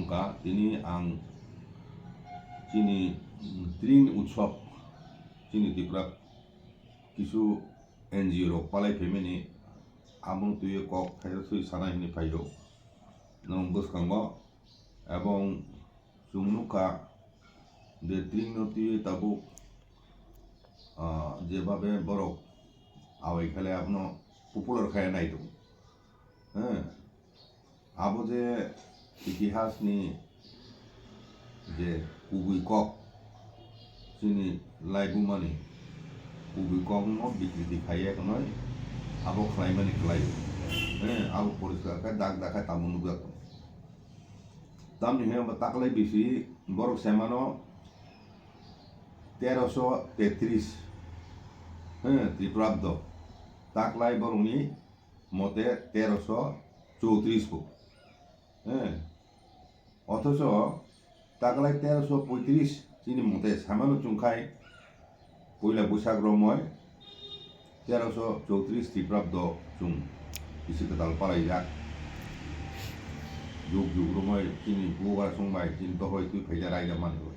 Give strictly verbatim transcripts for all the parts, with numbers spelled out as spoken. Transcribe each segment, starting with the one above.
Ka tini ang chini, mm, Tring Utsav, chini Tripura kisu N G O rok palai phaimani, aboni twi kok khaisa swi sana hinwi phaio nwng bwskango, ebong chwng nukha je Tring no twi tabuk, ah, jebabe borok awai khe abono popular khai nai tongo. Heh, abo je itihas ni je kubui kok, chini laibuma ni kubui kok no bikriti khaiya khwnwi abo khlaimani khlaio. Heh, abo poriskar khe dak dak khe tamo nukjak tongo. Tamni hwnba taklai bisi borok semano teroso tetris, heh, Tripurabdo. Taklai borokni mote teroso chowtris bo. Heh. Othocho taklai teroso poitris chini mote samano chungkhai puila bwsak romoi teroso chowtris Tripurabdo chwng bisi kwtal palaijak. Jug jug romoi chini bubagra chwngbai chini dohoi twi phaijak raida manwi.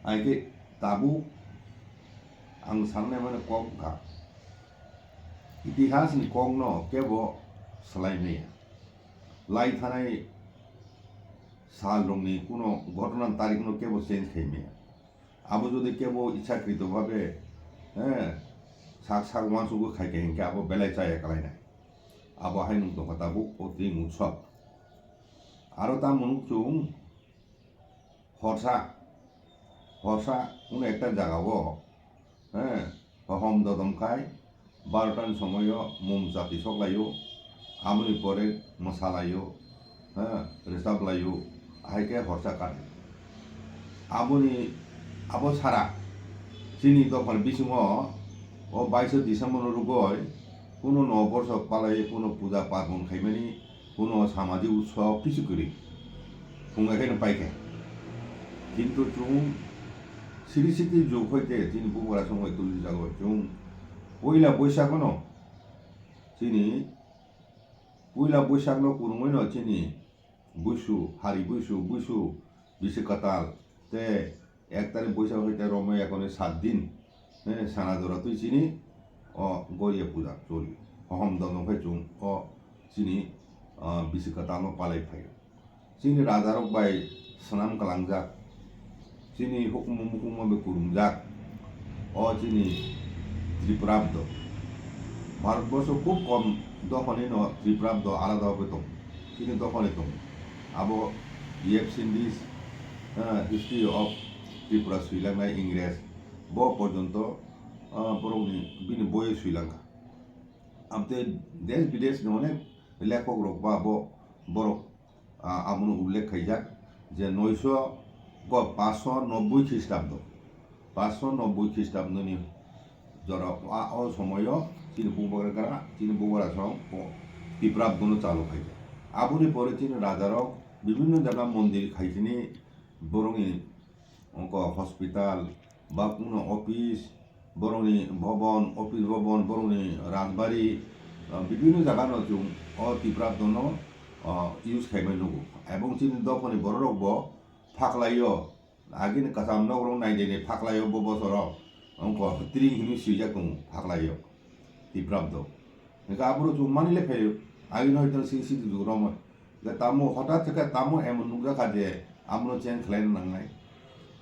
Hai khe tabuk ang sanai mani kok wngkha, itihas ni kok no kebo swlai maya. Lai thanai sal rok ni kuno ghotona ni tarik no kebo change khai maya. Abo jodi kebo ichakrito bhabe, eh, sak sak uansukgwi khai khe hinkhe abo belai chaya kwlainai. Abo hai nwng tongkha tabuk o Tring Utsav. Aro tamo nuk chwng horsa, horsa kuno ekta jagao, eh, hohom dodom khai, barota ni somoio mum chati sok laio, aboni pore mwsa laio, ha, rwchap laio, hai khe horsa kati. Aboni, abo sara chini dophani bisingo o baiso December no rwgwi kuno no borso palai kuno puja parbon khaimani kuno samajik utsav kisu kwrwi phunga khe no paikha. Kintu chwng siri siti jug hoite chini bubagra song bai tuli jago chwng puila Boisak no chini puila Boisak no kwrwngwi no chini buisu, hari buisu, buisu bisi kwtal tei ek tarik Boisak hoite romwi ekoni sat din, eh, sana jora twi chini o Goria puja choli. Hohom dodom khai chwng o chini, ah, bisi kwtal no palai phaio. Chini raja rok bai swnam kwlangjak. Chini hukumu mukumu bai kurumjak. O chini Tripurabdo. Bharatborsho khub kom dophani no Tripurabdo alada bai tong. Chini dophani tong. Abo F. Sindis, eh, History of Tripura swilangnai Ingres. Bo porjonto, eh, borokni bini boyo swilangkha. Amtwi desh bidesh ni onek lekhok rok ba bo borok, ah, abono ullekh khaijak je noiso go paanch sho nobboi Khristабdo, paanch sho nobboi Khristабdo ni jora a, o somoyo chini bubagra, chini bubagra song o Tiprabdo no chalo khaijak. Aboni pore chini raja rok bibhinno jaga mondir khai chini borokni ongko hospital, ba kuno office, borokni bobon, office bobon, borokni rajbari, ah, bibhinno jaga no chwng o Tiprabdo no, ah, use khaimani nugo. Ebong chini dophani borok rok bo phaklaio, agini kwcham nok rok nai dini phaklaio bo bosoro ongko Tring hinwi swijak tongo phaklaio Tiprabdo. Hingke aboro chwng mani le phaio, agini hoito sing sing jug romoi. Hingke tamo hothat khe tamo emon nukjakha je abono change khlaina nangnai.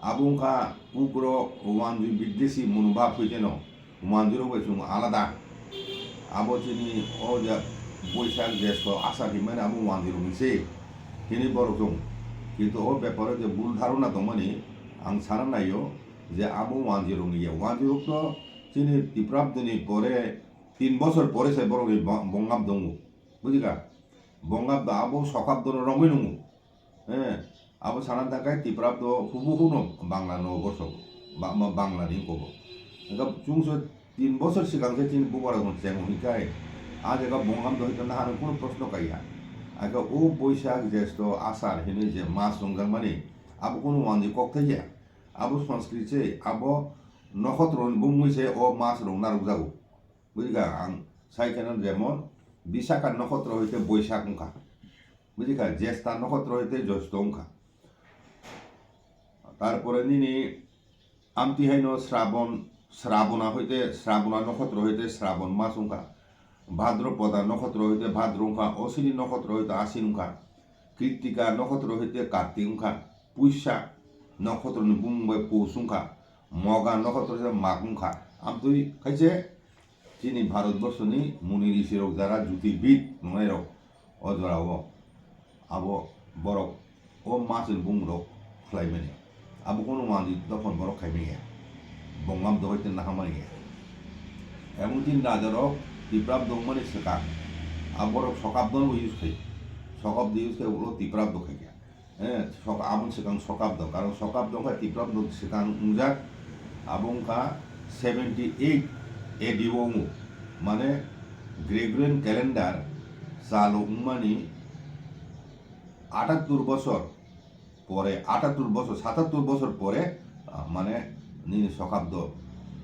Abo wngkha ugro wanjwi biddeshi monobhab hoite no wanjwi rok bai chwng alada. Abo chini o je Boisak, Jesto, Asar hinmani abo wanjwi rok ni se hini borok chwng. Kintu o beparo je bul dharona tongmani ang sana naio je abo wanjwi rok ni ya. Wanjwi rok to chini Tiprabdo ni pore tin bosor pore se borok ni bo-, bongab tongo. Bujikha? Bongabdo abo sokabdo no romwi nungo. Eh, abo sana tangkai Tiprabdo hubuhu no Bangla no bosok. Ba-, ba-, Bangla ni kobo. Engka chwngso tin bosor sikang se chini bubagra no cheng hingkai. A jaga Bongabdo hoi tongna hano kuno proshno kaiya. Aga o Boisak, Jesto, Asar hinwi je mas rongjakmani abo kuno wanjwi kok thaiya. Abo Sanskrit se abo nokhotro ni bumungwi se o mas rok narwkjago. Bujikha ang sai kheno jemon Visakha nokhotro hoite Boisak wngkha. Buji kha, Jesta nokotro hoite Josto wngkha. Tarpore nini amtwi haino Srabon, Srabona hoite, Srabona nokotro hoite Srabon mas wngkha. Bhadrapada nokotro hoite Bhadra wngkha. Osini nokotro hoite Asin wngkha. Kritika nokotro hoite Kartik wngkha. Puisa nokotroni bumung bai Pus wngkha. Moga nokotro hoite Mag wngkha. Amtwi khaise chini Bharatborsoni muni rishirok jara jyotirbid nungnairok o jorao abo borok o masni bumungrok khlaimani. Abo kono manwi dophon borok khaimanya. Bongam dohoi tei nahamani ya. Ebong tin rajarok Tiprabdo wngmani swkang. Abo borok Sokabdo no use khai. Sokabdo use khai ulo Tiprabdo khaikha. Eh, sok-, aboni swkang Sokabdo, karon Sokabdo wngkha Tiprabdo swkang wngjak, abo wngkha seventy eight A D o wngo, mane Gregorian calendar chalu wngmani atattur bosor pore, atattur bosor, satattur bosor pore, ah, mane nini Sokabdo,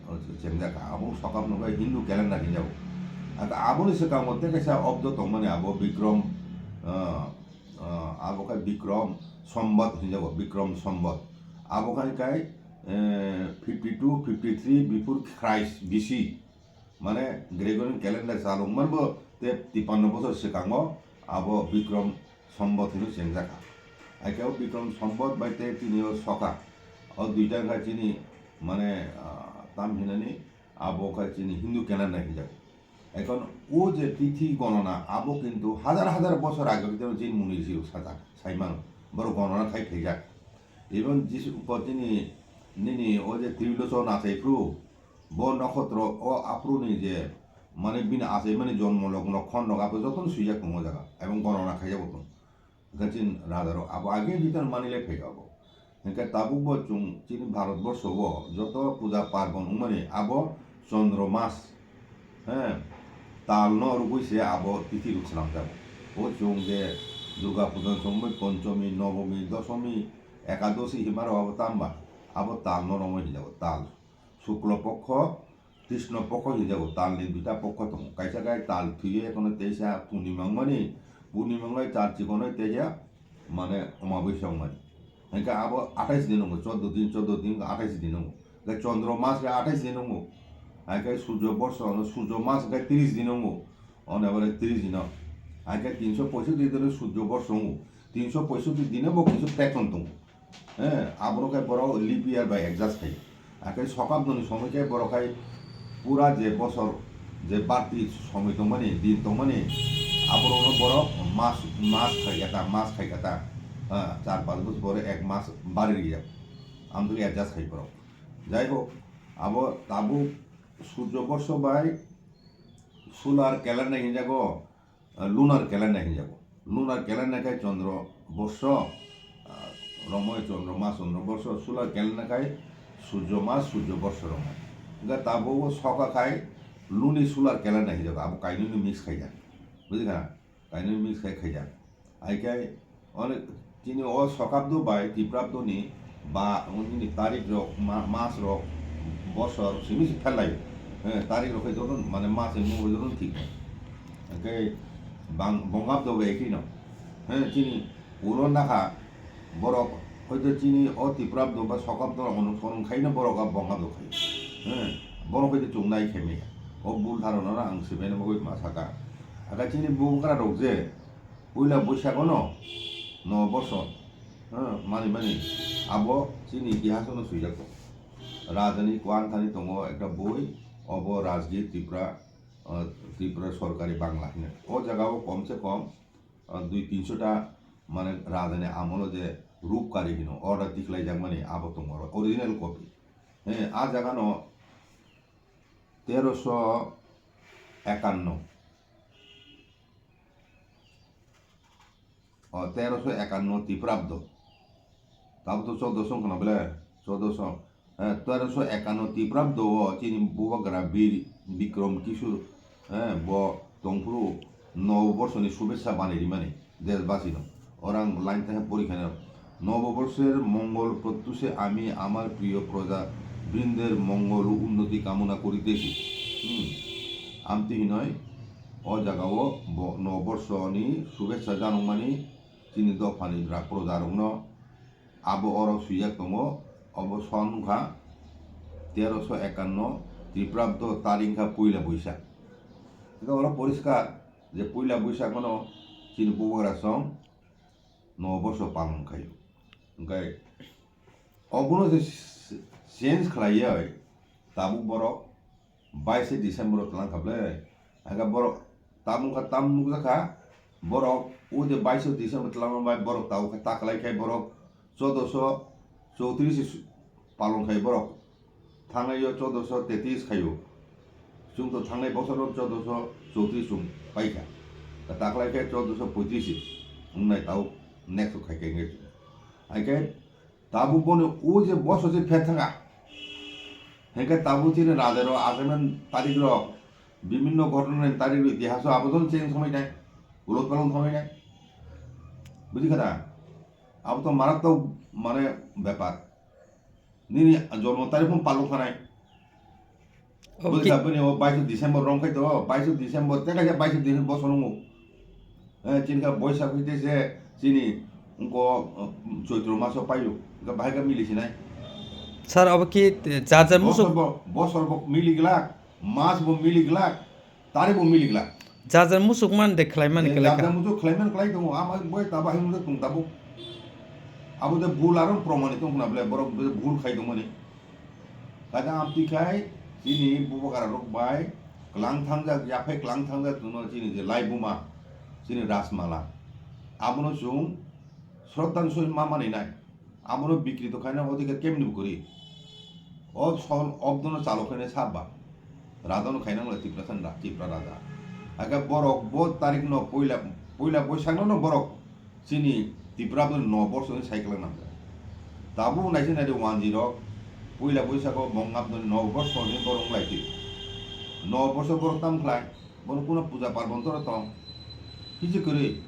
oh, chengjak kha, abo Sokabdo wngkha Hindu calendar hinjago. Aka aboni swkango tei kaisa obdo tongmani abo Bikrom, ah, Ah, abo khe Bikrom Sambat hinjago, Bikrom Sambat. Abo khe kai, eh, fifty two, fifty three before Christ B C. Mane Gregorian calendar chalungmani bo te tipanno bosor swkango abo Bikrom Sambat hino chengjak kha. Haikhe o Bikrom Sambat bai te tini o soka. O duita wngkha chini mane, ah, tam hinani abo khe chini Hindu calendar hinjago. Ekhon o je tithi gonona, abo kintu hazar hazar bosor age khe chini muni rishirok sajak, saimano. Borok gonona khai khaijak. Even Jisu potini nini o je Trilochon achai phru, bo nokhotro o aphru ni je mane bini achaimani jonmo logno khon rok abo jotono swijak tongo o jaga. Ebong gonona khaijak bo tongo. Hwnkhe chini rajarok abo age bitan manwi lai phaikha abo. Hwnkhe tabukbo chwng chini Bharatborsho o joto puja parbon wngmani abo Chandra mas, he, talno rwgwi se abo tithi rok swnamjago. O chwng je Durga puja ni somoi Ponchomi, Nobomi, Dosomi, Ekadosi hinmarok abo tamba, abo talno romwi hinjago, tal. Shukla pokho, Krishna pokho hinjago, talni duita pokho tongo. Kaisa khe tal thwiwi ekono teisa purnima wngmani, purnima wngwi tal chikonwi teisa mane omabwisa wngmani. Hwnkhe abo athais din wngo, chordo din, chordo din wngkha athais din wngo. Hwnkhe Chandra mas khe athais din wngo. Hwnkhe Surjo borsho, Surjo mas hwnkhe tris din wngo. Ono ebare tris dino. Hwnkhe tinso poisotti dino Surjo borsho wngo. Tinso poisotti dino bo kisa peton tongo. He, abono khe borok leap year bai adjust khai. Hwnkhe Sokabdoni somoi khe borok khai pura je bosor, je barti somoi tongmani, din tongmani, aborokno borok mas, mas khai kha ta, mas khai kha ta. Ha, char panch bosor pore ek mas bari rijak. Amtwi adjust khai borok. Jai hok, abo tabuk Surjo borsho bai solar calendar hinjago, ah, lunar calendar hinjago. Lunar calendar khai Chandra borsho, ah, romoi Chandra mas Chandra borsho, solar calendar khai Surjo mas Surjo borsho romoi. Hwnkhe tabuk o soka khai luni solar calendar hinjago, abo kainwino mix khaijak. Bujikha? Kainwi mix khai khaijak. Hai khe onek chini o Sokabdo bai Tiprabdo ni ba nini tarik rok, ma-, mas rok, bosor simi si pherlai. Eh, tarik rok khai joto mane mas ni mung joto thik. Hwnkhe bang-, Bongabdo bai ekhi no. He, chini ulo nakha borok hoito chini o Tiprabdo ba Sokabdo rok ono phone khai no borok a Bongabdo khai. He, borok hoito chwng nai khe manya. O bul tharo no ang sibeni bagwi ma saka. Aka chini bubagra rok je puila Boisago no, no bosor, ha, mani mani abo chini itihas no swijak tongo. Rajani kuan thani tongo ekta boi, obo Rajgir Tripura, ah, Tripura Sorkari Bangla hinwi. O jaga o kom se kom, ah, dui tinso ta mane rajani amolo je Rupkari hino, order tikhlai jakmani abo tongo, original copy. He, a jaga no teroso ekanno. O, teroso ekanno Tiprabdo. Tabuk to choddoso wngkha na bele? Choddoso. Eh, teroso ekanno Tiprabdo o chini bubagra Bir Bikrom Kishore, eh, bo tongphuru Nobo Borsoni shubhechha banai rimani deshbasino. Orang line tangkhe pori khaina. নববর্ষের মঙ্গল প্রত্যুষে আমি আমার প্রিয় প্রজাবৃন্দের মঙ্গল ও উন্নতি কামনা করিতেছি। Hmm. Amtwi hinoi o jaga o bo Noboborsho ni shubhechha janokmani chini dophani ra-, projarokno abo oro swijak tongo, obo son wngkha teroso ekanno Tripurabdo tarik wngkha puila Boisak. Hwnkhe oro poriskar je puila Boisak mano chini bubagra song Noboborso palon khaio. Hwnkhe obono je change khlaiwi tabuk borok baishe December o tlang kha ble. Hwnkhe borok tabuk kha, tam nukjakha borok o je baishe December tlang bai borok tabuk kha taklai khai borok chodosho chowtrish palon khai borok. Thangnai o chodosho tetris khaio. Chwng to thangnai bosoro chodosho chowtrish chwng paikha. Taklai khe chodosho poitris wngnai tau next khai khe wngkhe. Hai khe tabuk boni o je boso je pher thanga. Hai khe tabuk chini raja rok achaimani tarik rok bibinno ghotona ni tarik rok itihaso abo jon change thangwi nai. Ulot palon thangwi nai. Buji kha da? Abo to maratwk mane bepar. Nini jonmo tarikh phano palok phanai. Obo bwsa ki- bini o baisho December rong khai to, baisho December, tei kaisa baisho December bosor wngo. Eh, chini kha Boisak hwite se chini wngko, eh, Choitro maso paio. Hwnkhe bahai khe mili sinai. Sir, obo ki, eh, jar jar musuk- Bosor bo, bosor bo mili glak, mas bo mili glak. Tari bo mili glak. Jar jar musuk man de khlai mani khlai kha. Jar jar musuk khlai mani khlai tongo. Ama boi taba hai musuk tong tabo. Abo de bul aro promani tong khna ble borok de bul khai tong mani. Kaisa amtwi khai chini bubagra rok bai klang thangjak, yaphai klang thangjak tongno chini je laibuma, chini Rajmala. Abono chwng sroddhan sohi ma mani nai. Abono bikrito khaina odhikar kemni bo kwrwi. O son obdono chalo khaina sabba. Radano khaina wngla Tipra sandra, Tipra raja. Aga borok bo tarik no poila, poila Boisak no borok chini Tipra bo no borso ni cycle nang. Tabu naisi nai de wanji rok poila Boisak o mongab no no borso ni borok lai ti. No borso borok tam khlai, borok kuno puja parbon toro tong. Kisi kwrwi.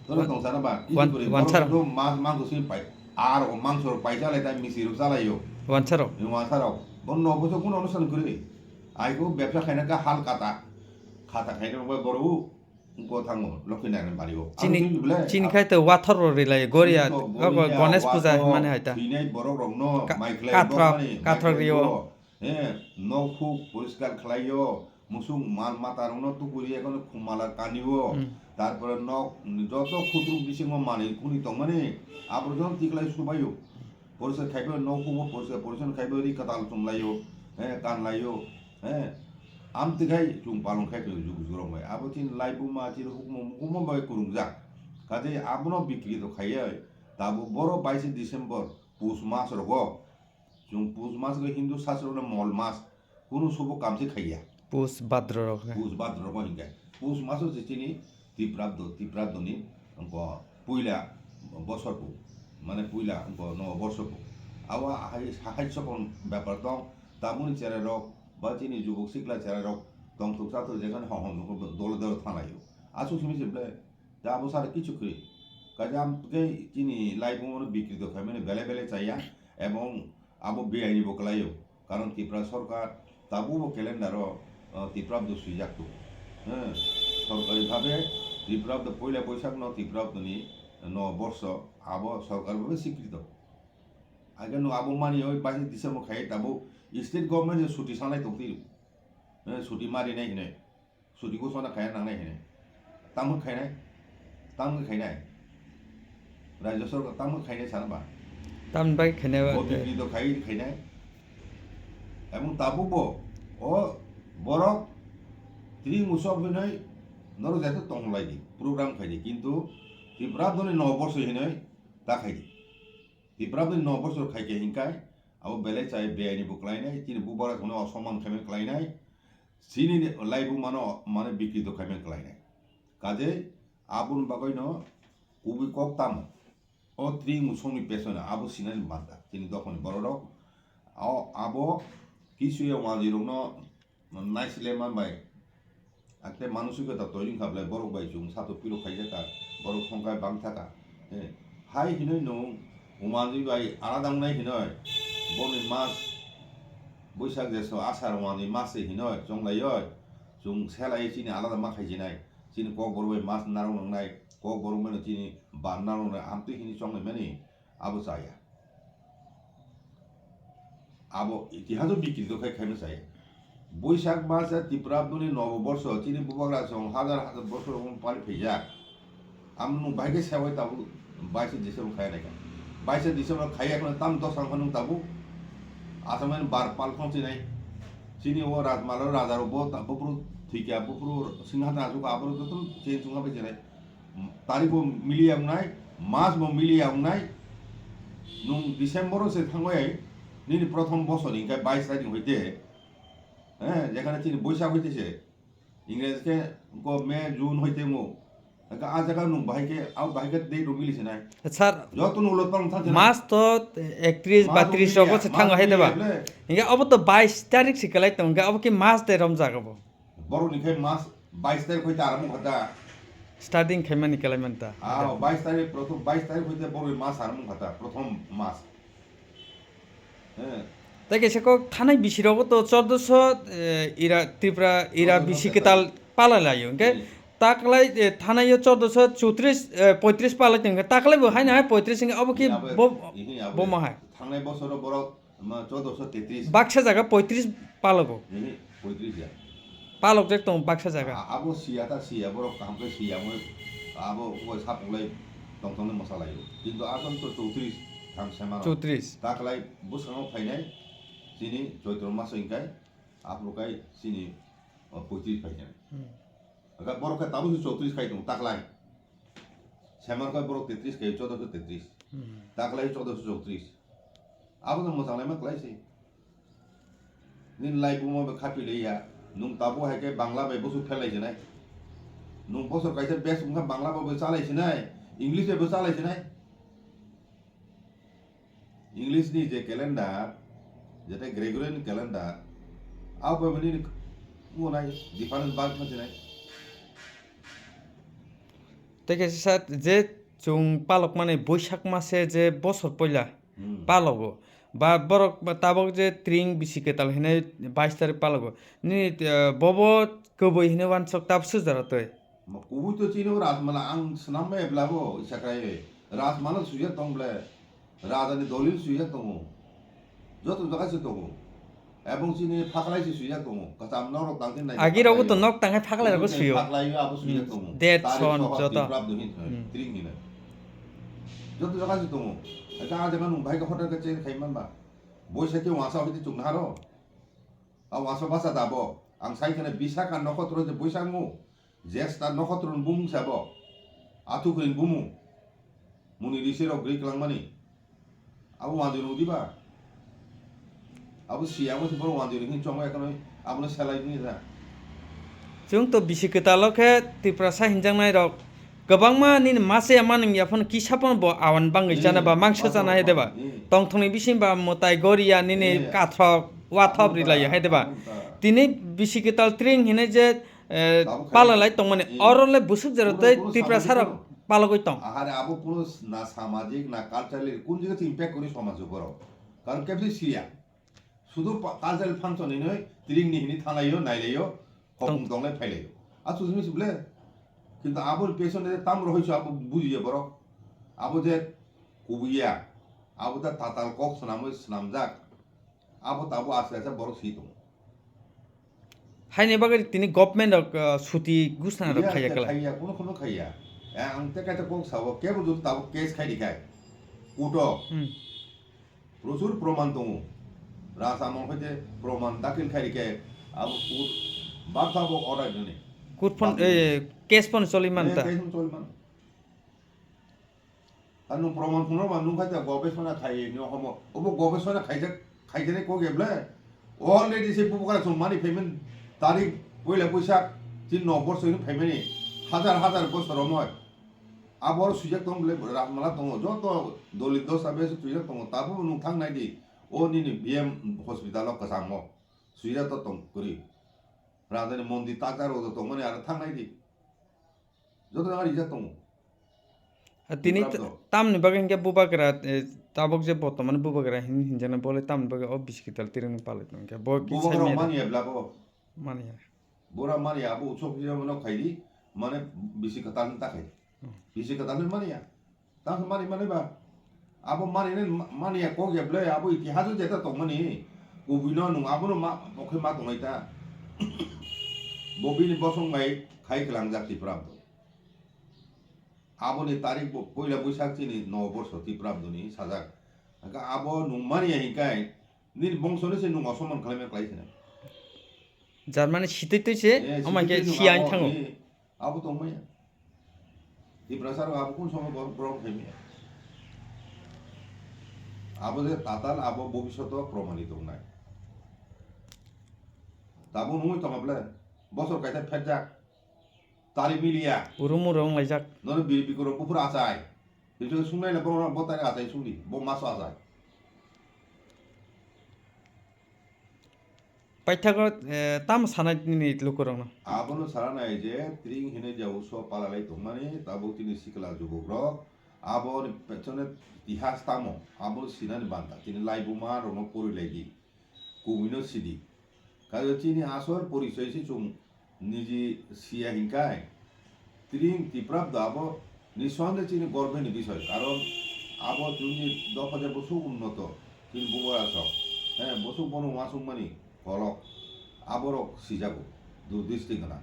Toro tong sana ba, kisi kwrwi. Borok do mas mangso sini pai. Ar o mangso rok pai chalai tai misi rok chalaio. Wansarok. Ni wansarok. Bo no boso kuno onustan kwrwi. Ai ko bebsa khaina ka hal kata. Khata khaina bai boro u. Ko thango, Lokhi Narayan bari o. Chini, chini khai to wathor ro rilai, goria, Gonesh puja mane hai ta. Binai borok rok no, mai khlai kathrak, kathrak rio. He, nok huk poriskar khlaio, musuk mal mata rokno tukuri ekono khumala kanio, hmm, tarpore nok joto khutruk bisingo manwi khuni tongmani, aborjon tiklai subaio, poriskar khaibai nok hubo poriskar poriskar khaibai ri kwtal chumlaio, he, kanlaio, he, amtwi khai chwng palong khai tongo jugu jurong bai, abo chini laibuma chini hukuma mukuma bai kwrwngjak, kaje abono bikrito khaiya, tabuk boro baishe December pus mas rogo. Chwng pus mas khe Hindu sasro no mol mas, kunu subo kamse khaiya. Pus bhadro rok khe. Pus bhadro rok hinkhe. Pus maso se chini Tiprabdo, Tiprabdo ni wngkha puila bosor bu, mane puila wngkha no bosor bu. Abo hai, hai sokon bepar tong, tabuni cherai rok, ba chini jubuk sikla cherai rok, tongthok chathok jekhane hong hong dole dole thanglaio. Aswk simi se ble, Da abo sara kichu kwrwi. Kaisa am tei chini laibuma no bikrito khaimani belai belai chaya, ebong abo beaini bo kwlaio. Karon Tripura sorkar tabukbo calendar o, o, Tiprabdo swijak tongo. He, sorkari bhabe Tiprabdo poila Boisak no Tiprabdo ni no borso abo sorkar bhabe swikrito. Age no abo mani oi baishe December khai tabuk state government se chuti sanai tongtwi. He, chuti marinai hinwi. Chuti ghosona khaina nangnai hinwi. Tamo khainai? Tamo khainai? Rajya sorkar tamo khainai sana ba? Tamni bagwi khainai ba? Bo bikrito khai khainai. Ebong tabukbo o borok tring usop hinwi norok jaitu tonglaidi, program khaidi. Kintu Tiprabdoni no borso hinwi ta khaidi. Tiprabdoni no borso khaikhe hinkai abo belai chai beaini bo kwlainai, chini bubagra hwnwi osoman khaimani kwlainai. Chini ni laibuma no mane bikrito khaimani kwlainai. Kaje aboni bagwi no kubui kok tamo. O tring usongni pesona abo sinani banta. Chini dophani bororok. O abo kisuya wanjwi rokno naisile manbai. Akte manusikota toiling kha belai borok bai chwng sato piro khaijaka. Borok songkai bangthaka. He. Hai hinoi nung Umanjwi bai alada wngnai hinoi, boni mas Boisak jeso Asar wngmani mas se hinoi chonglaioi, chwng selai chini alada ma khaijinai, chini kokborok bai mas narwk nangnai, Kokborok mano chini barna rok amtwi hini chongnai mani abo chaya. Abo itihaso bikrito khai khaima chaya. Boisak masa Tripura boni nobo borso chini bubagra song hajar hajar borso rok pali phaijak. Amno bahai khe sewai tabuk baisa December khai naikha. Baisa December khai yakhwna tam dos ang phano tabuk. Asamani bar pal khon chinai. Chini o Rajmalo raja rok bo ta-, bopru thwikya, bopru singha ta asuk abro joto chen chunga bai chinai. Tarikh bo miliya wngnai, mas bo miliya wngnai. Nwng December o se thangwi nini prothom bosor hwnkhe bais tarikh hoite, eh, jekhane chini Boisak hoite se, Ingres khe ko May, June hoite mo. Hwnkhe a jaga nwng bahai khe, abo bahai khe date rok mili se nai. Sir, joto nwng ulo tong thang se nai. Mas to ektrish, mas bo batris miliya, rogo se mas thango hai de ba? Miliya ble. Hwnkhe abo to bais tarikh se kwlai tong, hwnkhe abo khe mas de romjak abo. Borok ni khe mas bais tarikh hoite aramung kha da. Starting khaimani kalaimanta. Ah, bais tarikh, prothom bais tarikh hoite borok ni mas aramung kha da, prothom mas. Eh. Tei kaisa kok thanai bisi rogo to chordoso, eh, ira Tripura, ira chordoso bisi kwtal. Kwtal pala laio, hwnkhe hmm. Taklai, eh, thanai yo chordoso chotris, eh, poitris pala tong, taklai bo haino hai poitris hwnkhe abo khe. Iya, abo, bo, ihi, abo. Bo ma hai. Thangnai bosoro borok Ma, chordoso tetris. Baksa jaga poitris palogo. Nini poitris ya. Palok jak tong baksa jaga. A-, abo siya ta siya, borok kaham khe siya, moi abo oi sap ulai tong tong ni mosa laio. Kintu asol to chowtris thang sema rok. Chowtris. Taklai bwskango phainai chini Choitro mas hwnkhe aphuru kai chini, o, poitris phainai. Hmm. Aga borok khe tabuk se chowtris khai tong taklai. Semar khe borok tetris khai, chordoso tetris. Hmm. Taklai chordoso chowtris. Abo no mwchang laima kwlai se. Nini lai buma bai khapi lai ya. Nwng tabuk hai khe Bangla bai bwswk phelai se nai. Nwng bosor kaisa bes wngkha Bangla bai bo chalai se nai. English bai bo chalai se nai. English ni je calendar, jete Gregorian calendar, abo bai bo nini mo nai difference bang thang se nai. Tei kaisa sat je chwng palok mani Boisak mase je bosor poila. Hmm. Palogo. Ba borok ba tabok je tring bisi kwtal hinwi bais tarik palogo. Nini, eh, bobo kwbwi hinwi wansok tab sujaro twi. Ma kubui to chini o Rajmala ang swnam bai blabo isakrai. Rajmala sujak tong ble. Raja ni dolil sujak tongo. Joto jaga se tongo. Ebong chini phaklai se swijak tongo, kwcham norok tang khe nai. Agi rogo to nok tang hai phaklai rogo suyo. Phaklai o abo swijak tongo. Hmm, date son joto. Tring hino. Joto jaga se tongo. Eka a jaga nung bahai khe hotel khe chen khai man ba. Boisa khe wasa hoite chung naro. A wasa basa dabo. Ang sai khane Bisakha nokhotro je boisa ngo. Jesta nokhotro ni bumung se abo. Athukwini bumung. Muni risi rok gri kwlangmani. Abo wanjwi rw diba? Abo siya, abo se borok wanjwi rw hwnwi chongo, ekhoroi abono selai wngya. Chwng to bisi kwtalo khe Tiprasa hinjaknai rok kwbangma nini masa ya manwng ya phano kisa phano bo awan bangwi chana ba mangsa chana hai de ba? Tongthokni bising ba mwtai goria nini kathok wathok rilai hai de ba? Tini bisi kwtal tring hinwi je, eh, palalai tongmani oro le bwswk jora tei Tiprasa sarok palogwi tong. Ahare abo kuno na samajik na culturally kun jaga se impact kori somaj o borok. Karon kebse siya. Sudu pa-, cultural function hinwi tring ni hini thanglaio, nailaio, hopung tonglai phailaio. A sudu misi ble. Kintu abo ni peson de tam rohoi so abo bujiya borok. Abo je kubuya. Abo ta tatal kok swnamwi swnamjak. Abo tabo aste aste borok si tongo. Haini bagwi tini government rok, uh, suti gusna rok khaiya kala. Khaiya, kono kono khaiya. Eh, ang te kaita kok sabo, kebo jodi tabo case khai dikhai. Kuto. Hmm. Prochur proman tongo. Rasa mong hoite proman dakil khai dikhai. Abo kut bakha bo order dini. Kut phon, eh, case phon choli manta. Eh, case phon choli man. Ar nwng proman phunukma nung khaita gobesona khai no homo. Obo gobesona khaijak, khaijaknai kok eble. Already se bubagra chwng mani phaimani tarik poila Boisak tin no bosor hino phaimani. Hajar hajar bosor romoi. Aboro swijak tong bole Rajmala tongo. Joto doli dosa besi swijak tongo. Tabuk nwng thang nai di. O nini B M hospital o kwchamo. Swijak to tong kwrwi. Rajani mondi takjak rok tongmani aro thang nai di. Joto jaga rijak tongo. Ha, tini Tripura to. Tamni bagwi hinkhe bubagra, eh, tabuk je botomani bubagra hin-, hinjaknai bole tamni bagwi o bisi kwtal tirwngni palai tongkhe bo kisa bubagra mani ebla bo. Mani ya. Bora mani abo utsob hiya mano khaidi, mane bisi kwtal ta khai. Bisi kwtal mani ya. Tamo mani mani ba. Abo mani ne ma-, mani ya kok ya ble, abo itihas o jeta tong mani. Kubui no nung abo no ma, okhe ma tongnai ta. Bo bini bosong bai khai kwlangjak Tipra Abdo. Abo ni tarik bo poila Buisak chini no borso Tipra Abdo ni sajak. Haka abo nung mani ya hikai, nini bongso ni se nung osoman khlai ma klai se na. Germany sitwi twi se, eh, ama sitwi ke twi nung siya abo thango. Ni, abo tong maya. Tiprasa rok abo kun somo gor-, grong khaimya. Abo je tatal abo bobishoto promani tongnai. Tabo nungwi tongo ble, bosor kaisa phetjak. Tari miliya. Urum urum laijak. Nono biri bikoro bufur achai. Hitu sungnai le bono bo tari achai sungdi, bo maso achai. Paithago, eh, tam sanai nini lukurokno. Abono saranai je tring hinwi je uso palalai tongmani, tabuk tini sikla jubukrok. Aboni pechone itihas tamo, abono sinani banta. Tini laibuma rokno porilaidi. Kubui no sidi. Kaisa chini asol porichoi se chwng niji siya hinkai. Tring Tiprabda abo niswande chini gorbeni bisoi. Karon abo chwngni dopha je bosuk unnoto, chini bubar asok. He, bosuk bono uansukmani kolok. Aborok sijago. Durdisti gwnang.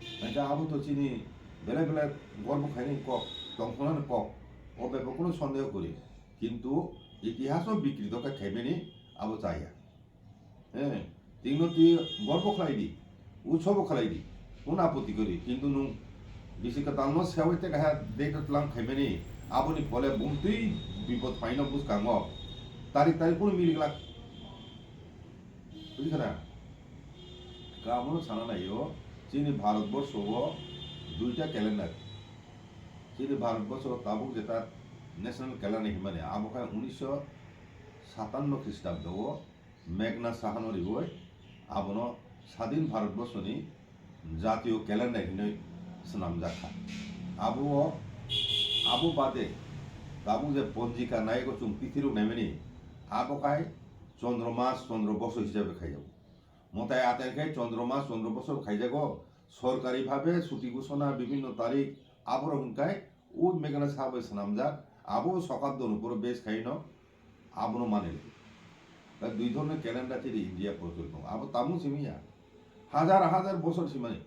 Hingke abo to chini belai belai gorbo khainani kok, tongthoknani kok. O bepar kono sondeho kwrwi. Kintu itihaso bikrito khe khaimani abo chaya. He, tino twi gorbo khlai di, utsobo khlai di, kun apoti kori, kintu nung bisi kwtalno sewi te kaha date tlang khaimani, aboni phole bumtwi bipod phaino bwskango, tarik tarik kunu mili glak. Bujikha na? Kamono sana naio, chini Bharat borsho o duita calendar. Chini Bharat borsho o tabuk jeta national calendar himani, abo khai unisho satanno Khristabdo o Meghna Sahano riwi abono Sadin Bharatborsoni jatiyo calendar hinwi swnamjak kha. Abo, abo bade tabuk je ponjika naigo chwng tithirok naimani, abo khai Chandra mas, Chandra bosor hisabe khaijago. Mwtai ater khe Chandra mas, Chandra bosor khaijago, sorkari bhabe chuti ghosona bibhinno tarik aborok hwnkhai o Meghna Saha bai swnamjak, abo sokabdon uporo base khaino abono manwi rwdi. Da dui dhornor calendar chini India prochol tongo. Abo tamo simi ya. Hajar hajar bosor simani.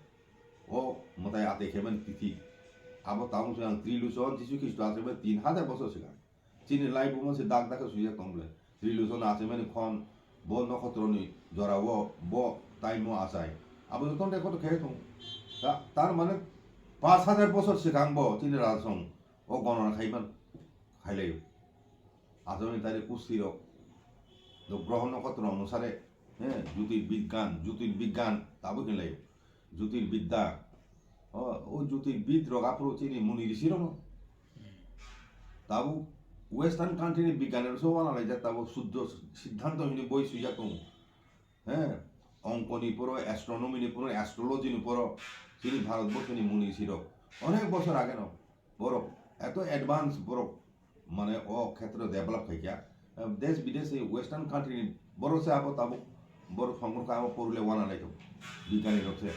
O mwtai atwi khaimani tithi. Abo tamo simi ang Triluchon Jisu Khristo achaibai tin hajar bosor swkang. Chini life bo se dak dak khe swijak tong bwle. Triluchon achaimani khon bo nokhotroni jorao bo time o achai. Abo joto record khe thung. Ta-, tar mane pash hajar bosor swkang bo chini Raja Song o gonona khaiman khailaio. Achomani tari kusti rok, do groho nokotro onusare, he, jyotirbigyan, jyotirbigyan, tabuk hinlai, jyotirbidya. O, o jyotirbid rok aphuru chini muni risi rok no. Tabuk western country ni bigyani rok se wana laijak, tabuk suddo siddhanto hini boi swijak tongo. He, ongkoni poro, astronomy ni poro, astrology ni poro, chini Bharat borso ni muni risi rok. Onek bosor age no. Borok eto advance borok mane o khetre develop khaikha. Desh bidesh ni western country ni borok se abo tabuk borok songmorkha abo porle wana lai tongo. Bigyani rok se.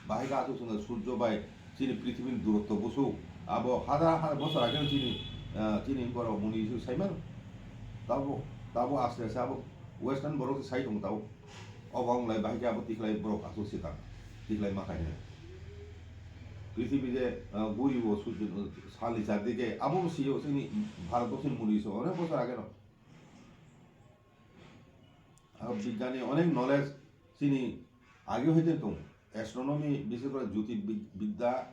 Bahai khe aswk chwngno surjo bai chini prithibini durotto bwswk abo hajar hajar bosor age chini, ah, chini borok muni se saimano. Tabuk, tabuk aste aste abo western borok se sai tongo tabuk. Obo wng lai bahai khe abo tikhlai borok aswk se tang, tikhlai ma kha hino. Prithibi je, ah, guri o sujud, sal ni char dike abo bo si o chini Bharat borsoni muni so onek bosor age no. Abo bigyani onek knowledge chini age hoite tong. Astronomy, bises kore jyotir bid-, bidya,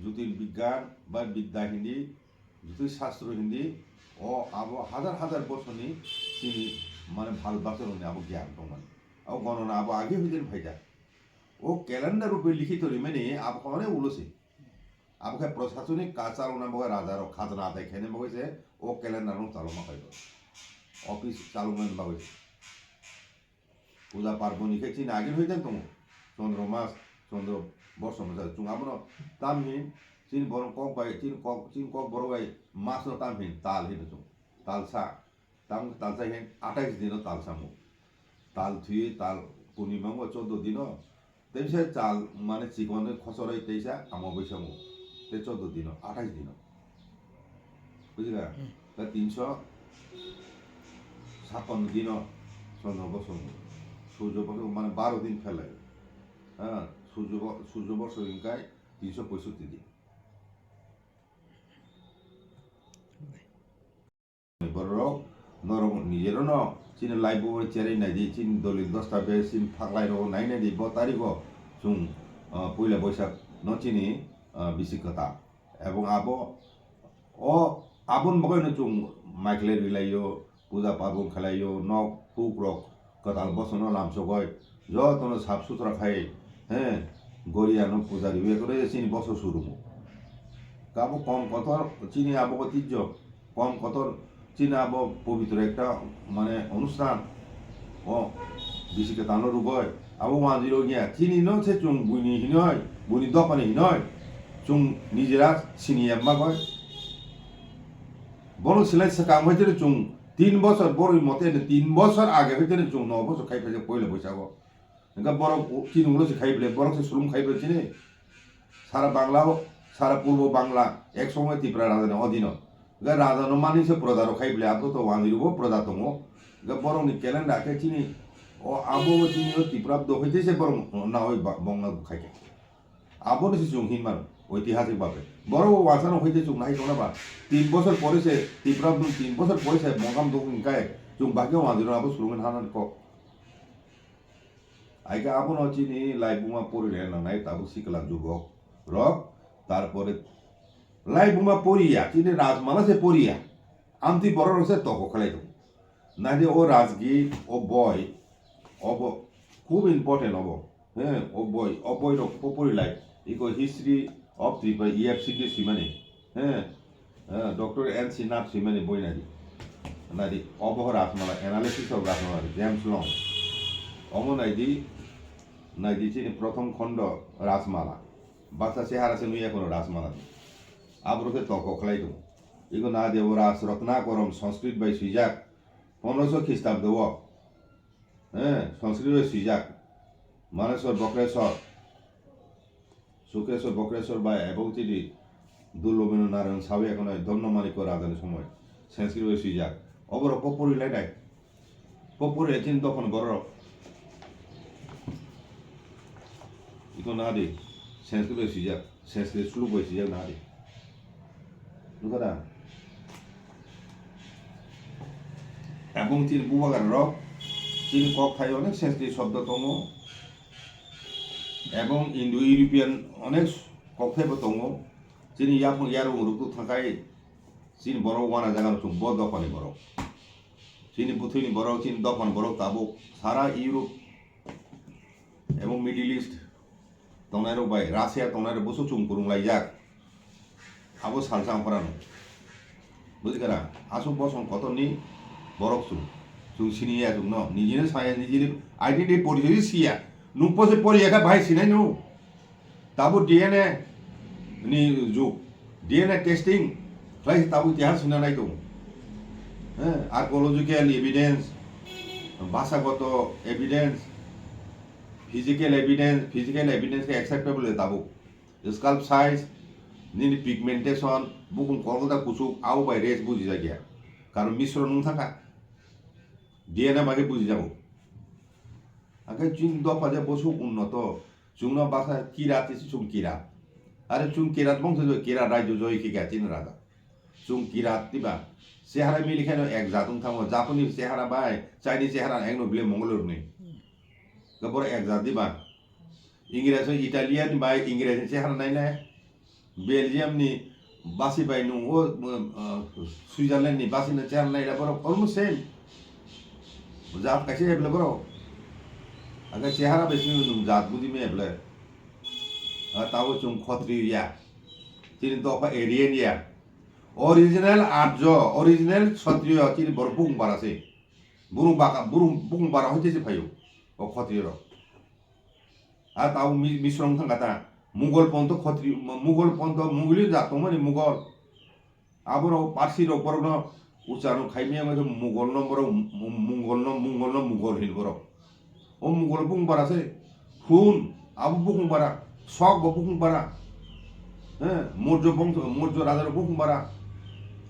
jyotirbigyan ba bidya hindi, jyotish shastro hindi, o abo hajar hajar bosorni chini mane bhal bachorokni abo gyan tongmani. Abo gonona abo age hoiten phaijak. O calendar rupe likhito rimani abo khe onek ulo se. Abo khe prosasonik kaj chalokna bagwi rajarok khajna adai khaina bagwi se o calendar no chalokma khlai o. Office chalokmani bagwi se. Puja parboni khe chini agini hoiten tongo. Chandra mas, Chandra borso masa chwng abono tam hin chini borok kok bai, chini kok, chini kok borok bai mas no tam hin tal hin chwng. Talsa, tam talsa hin atais dino talsa mo. Tal thwi, tal purnima mo choddo dino. Teisa chal mane chikon khosoroi teisa amo bai samo. Te chaudo dino, athais dino. Bujila? Hmm. Ta tinso sappanno dino, chondro bosong. Surjo bosong, mane baro din phelai. Ha, surjo bo-, surjo bosong hingkai tinso poisotti din. Borok norok nijero no chini live bo cherwi naidi, chini dolil dosta be chini phaklai rok nai naidi, bo tarikh o chwng, ah, puila Boisak no chini, ah, bisi kwtal. Ebong abo o aboni bagwi no chwng mai khlai rwlaio, puja parbon khlaio, nok huk rok kwtal bosongno lamsogoi jotono sap sutra khai, he, goriano puja riwi kore chini boso surumo. Kabo kom kotor chini abo ko tijjo, kom kotor chini abo pobitro ekta mane onusthan. O bisi kwtalno rugoi abo wanjwi rok ya chini no se chwng buini hinoi, buini dopani hinoi chwng nijera sini ya magoi. Bono silai swkang hai chwng tin bosor boroi mote tin bosor age hai chwng no bosor khai phaijak poila Boisago. Hingke borok u-, chini ulo se khai bwle, borok se sulung khai bwle chini. Sara Bangla o, sara Purbo Bangla, ek somoy Tipra raja ni odino. Hingke raja no mani se proja rok khai bwle, abo to wanjwi rwo proja tongo. Hingke borok ni calendar khe chini, o abo chini o Tipra do hai se borok na oi ba-, bongna khai khe. Abo ni se chwng hin mano, oitihasik babe. Borok bo wansa no hai se chwng nai tongna ba, tin bosor pore se, Tipra do tin bosor pore se, bongkam do hingkai, chwng bagyo wanjwi rwo abo sulung han han kok. Aika abono chini laibuma pori le nangnai tabuk sikla jubok rok, tarpore laibuma poriya, chini rajmala se poriya, amtwi borok rok se toko khlai tongo. Naidi o Rajgi, o boi, obo khub important obo. He, o boi, o boi rok po pori lai, iko History of Tripura, E F C ke simani. He, Eh, Doctor N C Nath swimani boi naidi. Naidi, obo Rajmala, Analysis of Rajmala, James Long. Omo naidi, naidi chini prothom khondo Rajmala. Baksa chehara se nuya kono Rajmala ni. Abro khe toko khlai tongo. Iko naidi o Raj Ratna Korom Sanskrit bai swijak, pondroso Khristabdo o. Eh, Sanskrit bai swijak. Maneswar Bokreswar. Sukreswar Bokreswar bai ebong tini Dullomino Narayan sawi ekono Donno Manikko rajani somoi Sanskrit bai swijak. Oborok po pori lainai. Po pori lai chini dophani bororok. Iko nadi Sanskrit bai swijak, Sanskrit suluk bai swijak nadi. Nukha da? Ebong chini bubagra rok, chini kok thai onek Sanskrit shobdo tongo. Ebong Indo-European onek kokthai bo tongo. Chini yaphang yarung ruktu thangkai chini borok wana jaga rok chwng bo dophani borok. Chini bwthwini borok, chini dophani borok tabuk sara Europe ebong Middle East tongnai rok bai Russia tongnai rok boso chwng kwrwng laijak. Abo salsa ang phorano. Bujikha na? Aswk bosong kotorni borok chwng. Chwng siniya chwngno. Nijino saya, nijini identity porichoi siya. Nwng pose poriya kha bahai sinai nwng. Tabuk D N A ni jug. D N A testing khlai se tabuk tihar sina nai tongo. Eh, archaeological evidence, basagoto evidence, physical evidence, physical evidence khe acceptable le tabuk. Scalp size, nini pigmentation, bukhung kolkata kuchuk, abo bai race bujijakya. Karon misro nung thangkha. D N A bai khe bujijago. Hake chini dopha je bosuk unnoto, chwngno baksa kirat se chwng kirat. Are chwng kirat bongso jo kirat rajyo joi khe kya chini raja. Chwng kirat tiba. Chehara mili khe no ek jat wng thango. Japoni chehara bai, Chinese chehara ekno bile Mongol rwni. Ga boro ek jat diba. Ingres o Italian bai Ingres ni chehara nai nai. Belgium ni basi bai nung o, uh, Switzerland ni basi no chehara nai la borok almost same. Jat kaisa eble borok. Aga chehara bai simi nung jat budi me eble. Ah, tabo chwng khotri ya. Chini dopha Aryan ya. Original Arjo, original Kshatriya chini borok bung bara se. Burung baka, burung, bung bara hoite se phaio. O khotri rok. A tabo mi-, misrong thang kata. Mugol ponto khotri, Mugol ponto Mugoli jat tongmani Mugol. Aborok Parsi rok borokno ucharno khaimaya wngkha khe Mugolno borok, Mu-, Mungolno, Mungolno Mugol hin borok. O Mugol bung bara se. Hun, abo bukhung bara. Sok bo bukhung bara. He, Mourjo bongso, Mourjo raja rok bukhung bara,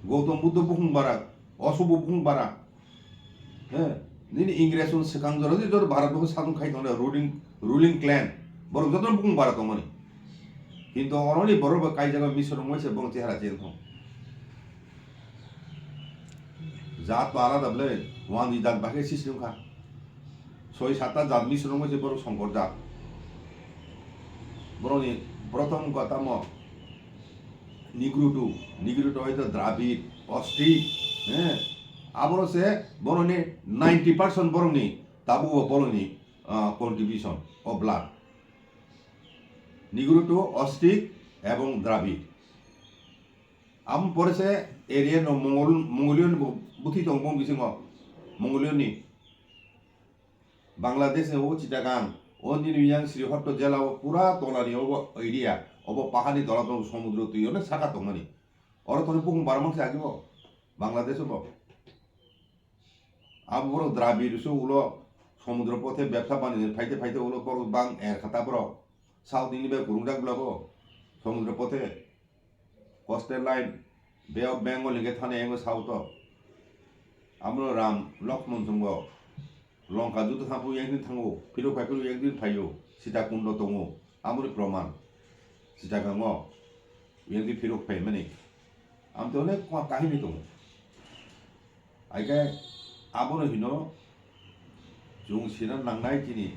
Gautam Buddha bukhung bara, Ashoka bukhung bara. He, nini Ingres rok swkang jora je jora Bharat bo sadon khai tongo ruling, ruling clan. Borok joto bukhung bara tongmani. Kintu oroni borok bo kaijago Misir rok waisa borok chehara chen thong. Jat to alada bwle, wngni jat bahai system kha. Soi satta jat Misir rok waisa borok songkor jat. Borokni prothom wngkha tamo Nigrutu, Nigrutu hoito Dravid, Ostrik, he? Aboro se borokni ninety percent borokni tabuk bo borokni, ah, contribution of blood. Nigrutu, Ostrik ebong Dravid. Amo pore se area no Mongol, Mongolian bo buthi tong bong bisingo, Mongolian ni. Bangladesh ni o Chittagong, o nini yang Srihotto jela o pura tonani obo area, obo pahani dola tong somudro twi ono saka tongmani. Oro toni bukhung bara mangsa agi bo, Bangladesh o bo. Abo borok Dravid se ulo somudro pothe bebsa bani phaite phaite ulo borok bang er kha ta borok. South ni bai kurungjak bwla bo somudro pothe. Coastal line, Bay of Bengal hingke thani yango south o. Amo Ram, Lokmon chwngbo Longka juto thango, yang din thango, phirok phai phirok yang din phaio, Sita Kundo tongo, amoni proman. Sita gango, yang din phirok phai mani. Amte onek kahini tongo. Aike abono hino chwng sina nangnai chini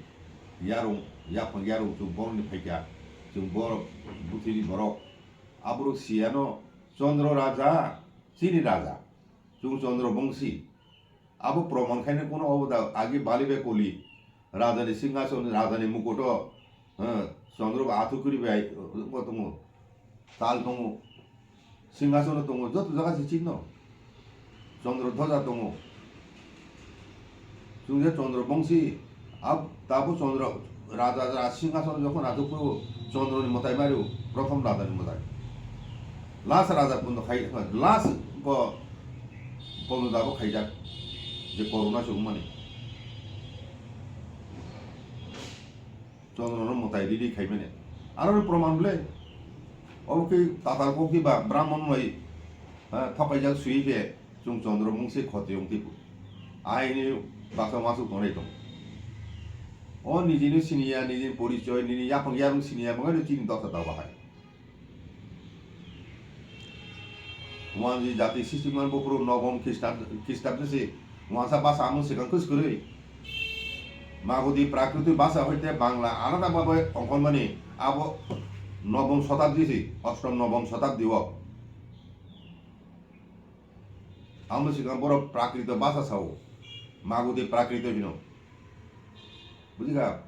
yarung, yaphang yarung chwng borokni phaikha, chwng borok buthini borok. Aborok siyano Chandra Raja, chini Raja, chwng Chandra Bongsi. Abo proman khaina kuno obo da agi bali bai koli. Rajani singhason, rajani mukuto, eh, Chandra ba athu kuri bai, eh, tongo. Tal tongo, singhasono tongo, joto jaga se chino. Chandra dhwaja tongo. Chwng je Chandra bongsi, ab-, tabo Chandra raja, raja singhasono jokhon achuk phuru Chandra ni mwtai mario, prothom raja ni mwtai. Last raja kundo khai, last bo Chandra dabo khaijak, je corona se wngmani. Chandra no mwtai riri khaimani. Aro ni proman bwle. Obo khe tatal kok di ba Brahman bai, ha, thokaijak sui khe chwng Chandra mungsi khoti wng tipu. Aini baksa masuk tongnai tong. O nijini siniya, nijini porichoy, nini yaphang yarung siniya, bangai no chini dosa dawa hai. Wanji jati sistimani buphuru nobom Khristan, Khristabde se wansa basa amung swkang kwskwrwi. Magudi Prakriti basa hoite Bangla alada babe ongkhormani abo nobom sotabdi se, ostom nobom sotabdi o. Amung swkang borok Prakrito basa sao, Magudi Prakrito hino. Bujikha?